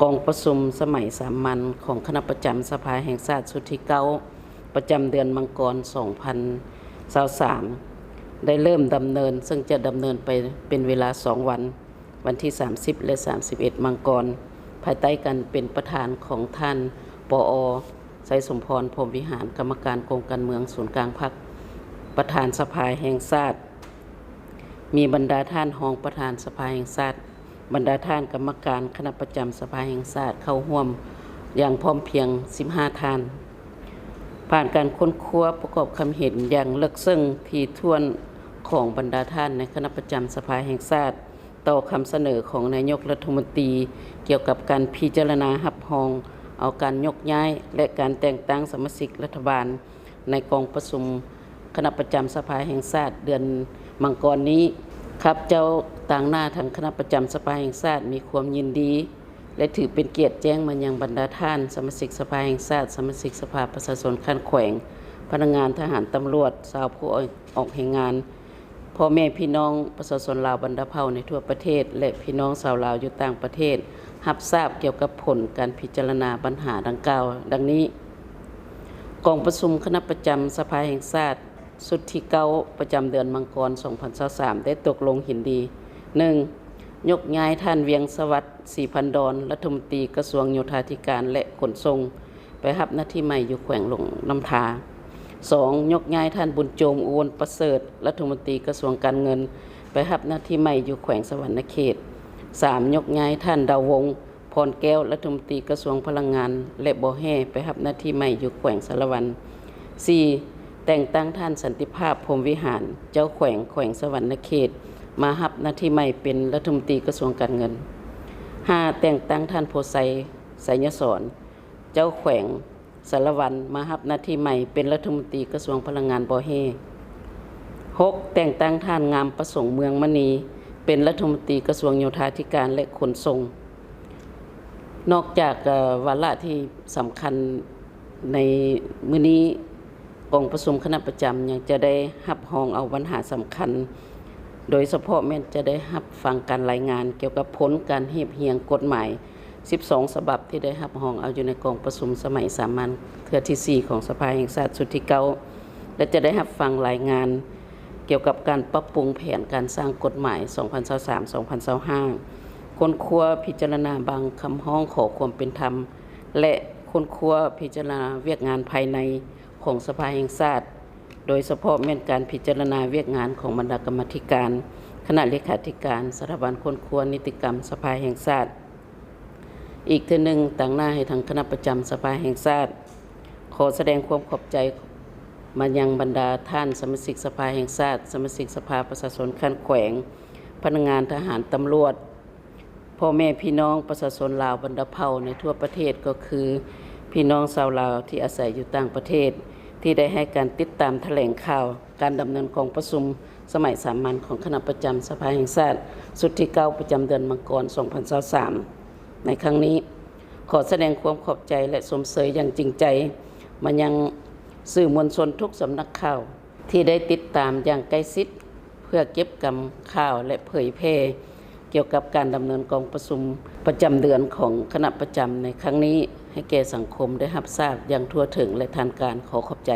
ກອງປະຊຸມສະໄໝສາມັນຂອງຄະນະປະຈຳສະພາແຫ່ງຊາດຊຸດທີເກົ້າ ປະຈຳເດືອນມັງກອນ ສອງພັນຊາວສາມ ໄດ້ເລີ່ມດຳເນີນ, ເຊິ່ງຈະດຳເນີນໄປເປັນເວລາສອງວັນ, ວັນທີສາມສິບ ແລະ ສາມສິບເອັດ ມັງກອນ, ພາຍໃຕ້ການເປັນປະທານຂອງທ່ານ ປອ ໄຊສົມພອນ ພົມວິຫານ, ກຳມະການກົມການເມືອງສູນກາງພັກ, ປະທານສະພາແຫ່ງຊາດ, ມີບັນດາທ່ານຮອງປະທານສະພາແຫ່ງຊາດ, ບັນດາທ່ານກຳມະການຄະນະປະຈຳສະພາແຫ່ງຊາດເຂົ້າຮ່ວມຢ່າງພ້ອມພຽງສິບຫ້າທ່ານ. ຜ່ານການຄົ້ນຄວ້າປະກອບຄຳເຫັນຢ່າງເລິກເຊິ່ງຖີ່ຖ້ວນຂອງບັນດາທ່ານໃນຄະນະປະຈຳສະພາແຫ່ງຊາດ ຕໍ່ຄຳສະເໜີຂອງນາຍົກລັດຖະມົນຕີ ກ່ຽວກັບການພິຈາລະນາຮັບຮອງເອົາການຍົກຍ້າຍ ແລະ ການແຕ່ງຕັ້ງສະມາຊິກລັດຖະບານ ໃນກອງປະຊຸມຄະນະປະຈຳສະພາແຫ່ງຊາດເດືອນມັງກອນນີ້. ຂ້າພະເຈົ້າຕາງໜ້າທັງຄະນະປະຈຳສະພາແຫ່ງຊາດມີຄວາມຍິນດີ ແລະ ຖືເປັນກຽດແຈ້ງມາຍັງບັນດາທ່ານສະມາຊິກສະພາແຫ່ງຊາດ, ສະມາຊິກສະພາປະຊາຊົນຂັ້ນແຂວງ, ພະນັກງານ, ທະຫານ, ຕຳຫຼວດ, ຊາວຜູ້ອອກແຮງງານ, ພໍ່ແມ່ພີ່ນ້ອງປະຊາຊົນລາວບັນດາເຜົ່າໃນທົ່ວປະເທດ ແລະ ພີ່ນ້ອງຊາວລາວຢູ່ຕ່າງປະເທດ ຮັບຊາບກ່ຽວກັບຜົນການພິຈາລະນາບັນຫາດັ່ງກ່າວດັ່ງນີ້. ກອງປະຊຸມຄະນະປະຈຳສະພາແຫ່ງຊາດຊຸດທີເກົ້າ ປະຈຳເດືອນມັງກອນ ສອງພັນຊາວສາມ ໄດ້ຕົກລົງເຫັນດີ, ໜຶ່ງ ຍົກຍ້າຍທ່ານ ວຽງສະຫວັດ ສີພັນດອນ ລັດຖະມົນຕີກະຊວງໂຍທາທິການ ແລະ ຂົນສົ່ງ ໄປຮັບໜ້າທີ່ໃໝ່ຢູ່ແຂວງຫຼວງນ້ຳທາ. ສອງ ຍົກຍ້າຍທ່ານ ບຸນໂຈມ ອຸບົນປະເສີດ ລັດຖະມົນຕີກະຊວງການເງິນ ໄປຮັບໜ້າທີ່ໃໝ່ຢູ່ແຂວງສະຫວັນນະເຂດ. ສາມ ຍົກຍ້າຍທ່ານ ດາວວົງ ພອນແກ້ວ ລັດຖະມົນຕີກະຊວງພະລັງງານ ແລະ ບໍ່ແຮ່ ໄປຮັບໜ້າທີ່ໃໝ່ຢູ່ແຂວງສາລະວັນ. ສີ່ ແຕ່ງຕັ້ງທ່ານ ສັນຕິພາບ ພົມວິຫານ ເຈົ້າແຂວງແຂວງສະຫວັນນະເຂດ ມາຮັບໜ້າທີ່ໃໝ່ເປັນລັດຖະມົນຕີກະຊວງການເງິນ. ຫ້າ ແຕ່ງຕັ້ງທ່ານ ໂພໄຊ ໄຊຍະສອນ ເຈົ້າແຂວງສາລະວັນ ມາຮັບໜ້າທີ່ໃໝ່ເປັນລັດຖະມົນຕີກະຊວງພະລັງງານບໍ່ແຮ່. ຫົກ ແຕ່ງຕັ້ງທ່ານ ງາມປະສົງ ເມືອງມະນີ ເປັນລັດຖະມົນຕີກະຊວງໂຍທາທິການ ແລະ ຂົນສົ່ງ. ນອກຈາກ ເອີ ວາລະທີ່ສຳຄັນໃນມື້ນີ້, ກອງປະຊຸມຄະນະປະຈຳຍັງຈະໄດ້ຮັບຮອງເອົາບັນຫາສຳຄັນ, ໂດຍສະເພາະແມ່ນຈະໄດ້ຮັບຟັງການລາຍງານກ່ຽວກັບຜົນການຮຽບຮຽງກົດໝາຍສິບສອງສະບັບ ທີ່ໄດ້ຮັບຮອງເອົາຢູ່ໃນກອງປະຊຸມສະໄໝສາມັນເທື່ອທີສີ່ ຂອງສະພາແຫ່ງຊາດຊຸດທີເກົ້າ ແລະ ຈະໄດ້ຮັບຟັງລາຍງານກ່ຽວກັບການປັບປຸງແຜນການສ້າງກົດໝາຍ ສອງພັນຊາວສາມ ສອງພັນຊາວຫ້າ, ຄົ້ນຄວ້າພິຈາລະນາບາງຄຳຮ້ອງຂໍຄວາມເປັນທຳ ແລະ ຄົ້ນຄວ້າພິຈາລະນາວຽກງານພາຍໃນຂອງສະພາແຫ່ງຊາດ, ໂດຍສະເພາະແມ່ນການພິຈາລະນາວຽກງານຂອງບັນດາກຳມາທິການ, ຄະນະເລຂາທິການ, ສະຖາບັນຄົ້ນຄວ້ານິຕິກຳສະພາແຫ່ງຊາດ. ອີກເທື່ອໜຶ່ງ, ຕາງໜ້າໃຫ້ທາງຄະນະປະຈຳສະພາແຫ່ງຊາດ ຂໍສະແດງຄວາມຂອບໃຈມາຍັງບັນດາທ່ານສະມາຊິກສະພາແຫ່ງຊາດ, ສະມາຊິກສະພາປະຊາຊົນຂັ້ນແຂວງ, ພະນັກງານ, ທະຫານ, ຕຳຫຼວດ, ພໍ່ແມ່ພີ່ນ້ອງປະຊາຊົນລາວບັນດາເຜົ່າໃນທົ່ວປະເທດ, ກໍຄືພີ່ນ້ອງຊາວລາວທີ່ອາໄສຢູ່ຕ່າງປະເທດ ທີ່ໄດ້ໃຫ້ການຕິດຕາມຖະແຫຼງຂ່າວການດຳເນີນກອງປະຊຸມສະໄໝສາມັນຂອງຄະນະປະຈຳສະພາແຫ່ງຊາດຊຸດທີເກົ້າ ປະຈຳເດືອນມັງກອນ ສອງພັນຊາວສາມ ໃນຄັ້ງນີ້. ຂໍສະແດງຄວາມຂອບໃຈ ແລະ ຊົມເຊີຍຢ່າງຈິງໃຈມາຍັງສື່ມວນຊົນທຸກສຳນັກຂ່າວ ທີ່ໄດ້ຕິດຕາມຢ່າງໃກ້ຊິດ ເພື່ອເກັບກຳຂ່າວ ແລະ ເຜີຍແຜ່ກ່ຽວກັບການດຳເນີນກອງປະຊຸມປະຈຳເດືອນຂອງຄະນະປະຈຳໃນຄັ້ງນີ້ ໃຫ້ແກ່ສັງຄົມໄດ້ຮັບຊາບຢ່າງທົ່ວເຖິງ ແລະ ທັນການ. ຂໍຂອບໃຈ.